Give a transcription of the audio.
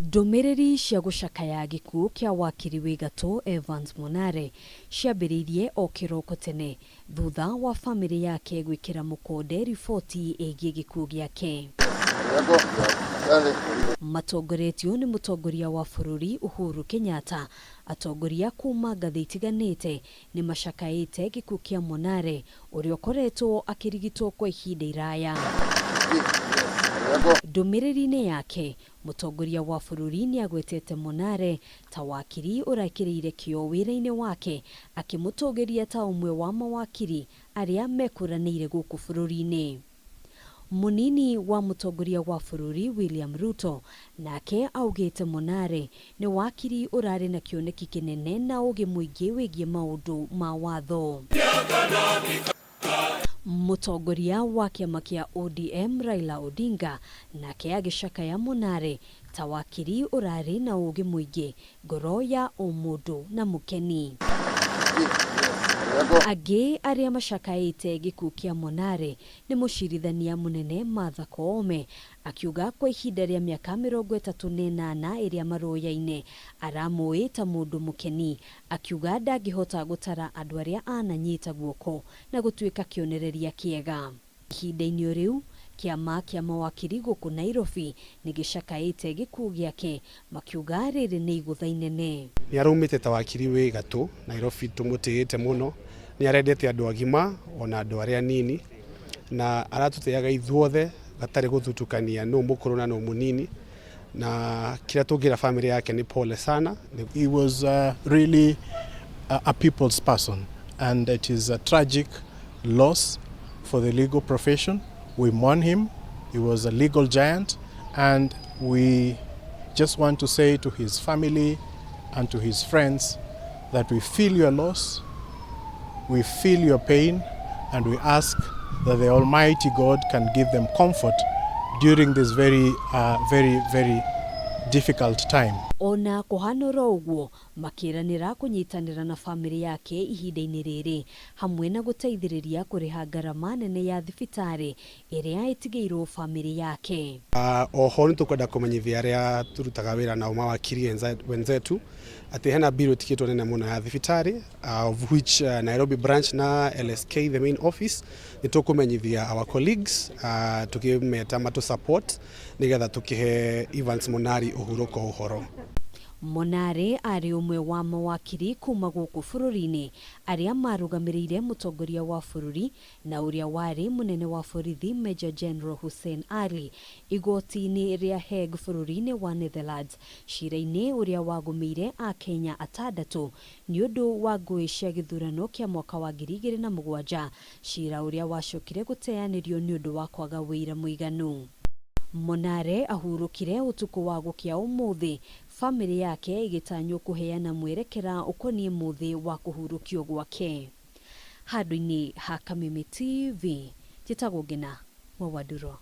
Ndũmĩrĩri cia gũcakaya gĩkuũ kĩa wakiri wĩ gatũ Evans Monare ciambĩrĩirie o kĩroko tene thutha wa famĩlĩ yake gwĩkĩra mũkonde riboti ĩgiĩ gĩkuũ gĩake. Matongoretio nĩ mũtongoria wa bũrũri Uhuru Kenyatta, atongoria kuma ngathĩ itiganĩte nĩ macakaĩte gĩkuũ kĩa Monare ũrĩa ũkoretwo akĩrigitwo kwa ihinda iraya. Ndũmĩrĩri-inĩ yake, mũtongoria wa bũrũri nĩ agwetete Monare ta wakiri ũrekĩrĩire kĩo wĩra-inĩ wake, akĩmũtũgĩria ta ũmwe wa mawakiri arĩa mekũranĩire gũkũ bũrũri-inĩ. Mũnini wa mũtongoria wa bũrũri William Ruto nake augĩte Monare nĩ wakiri ũrarĩ na kĩoneki kĩnene na ũgĩ mũingĩ wĩgiĩ maũndũ ma watho. Mũtongoria wa kĩama kĩa ODM Raila Odinga nake agĩcakaya Monare ta wakiri ũrarĩ na ũgĩ mũingĩ, ngoro ya ũmũndũ na mũkeni. Angĩ arĩa macakaĩte gĩkuũ kĩa Monare nĩ mũcirithania mũnene Martha Koome, akiuga kwa ihinda rĩa mĩaka 38 ĩrĩa marũyaine aramũĩ ta mũndũ mũkeni, akiuga ndangĩhota gũtara andũ arĩa ananyita guoko na gũtuĩka kĩonereria kĩega. Ihinda-inĩ o rĩu, kĩama kĩa mawakiri gũkũ Nairobi nĩ gĩcakaĩte gĩkuũ gĩake, makiuga rĩrĩ nĩ igũtha inene. Nĩ araumĩte ta wakiri wĩ gatũ Nairobi, tũmũtĩĩte mũno. Nĩ arendete andũ agima ona andũ arĩa anini, na aratũtĩaga ithuothe gatarĩ gũthutukania nũ mũkũrũ na nũ mũnini, na kĩrĩa tũngĩra famĩlĩ yake nĩ pole sana. He was really a people's person, and it is a tragic loss for the legal profession. We mourn him. He was a legal giant, and we just want to say to his family and to his friends that we feel your loss, we feel your pain, and we ask that the Almighty God can give them comfort during this very, very, very difficult time. Ona kũhana oro ũguo, makĩranĩra kũnyitanĩra na famĩlĩ yake ihinda-inĩ rĩrĩ, hamwe na gũteithĩrĩria kũrĩha ngarama nene ya thibitarĩ ĩrĩa ĩtigĩirwo famĩlĩ yake. Oho nĩ tũkwenda kũmenyithia arĩa tũrutaga wĩra nao, mawakiri wenzetu, atĩ hena bill ĩtigĩtwo nene mũno ya thibitarĩ, of which Nairobi branch na LSK, the main office, nĩ tũkũmenyithia our colleagues, tũkĩmeta matũ support nĩgetha tũkĩhe Evans Monari ũhurũko ũhoro. Monare arĩ ũmwe wa mawakiri kuma gũkũ bũrũri-inĩ arĩa marũgamĩrĩire mũtongoria wa bũrũri na ũrĩa warĩ mũnene wa borithi Major General Hussein Ali igoti-inĩ rĩa Hague bũrũri-inĩ wa Netherlands, cira-inĩ ũrĩa wagũmĩire Akenya atandatũ nĩ ũndũ wa ngũĩ cia gĩthurano kĩa mwaka wa 2007, cira ũrĩa wacokire gũteanĩrio nĩ ũndũ wa kwaga wĩira mũiganu. Monare ahurũkire ũtukũ wa gũkĩa ũmũthĩ, famĩlĩ yake ĩgĩtanywo kũheana mwerekera ũkoniĩ mũthĩ wa kũhurũkio gwake. Handũ-inĩ ha Kameme TV, njĩtagwo Ngina wa Wanduro.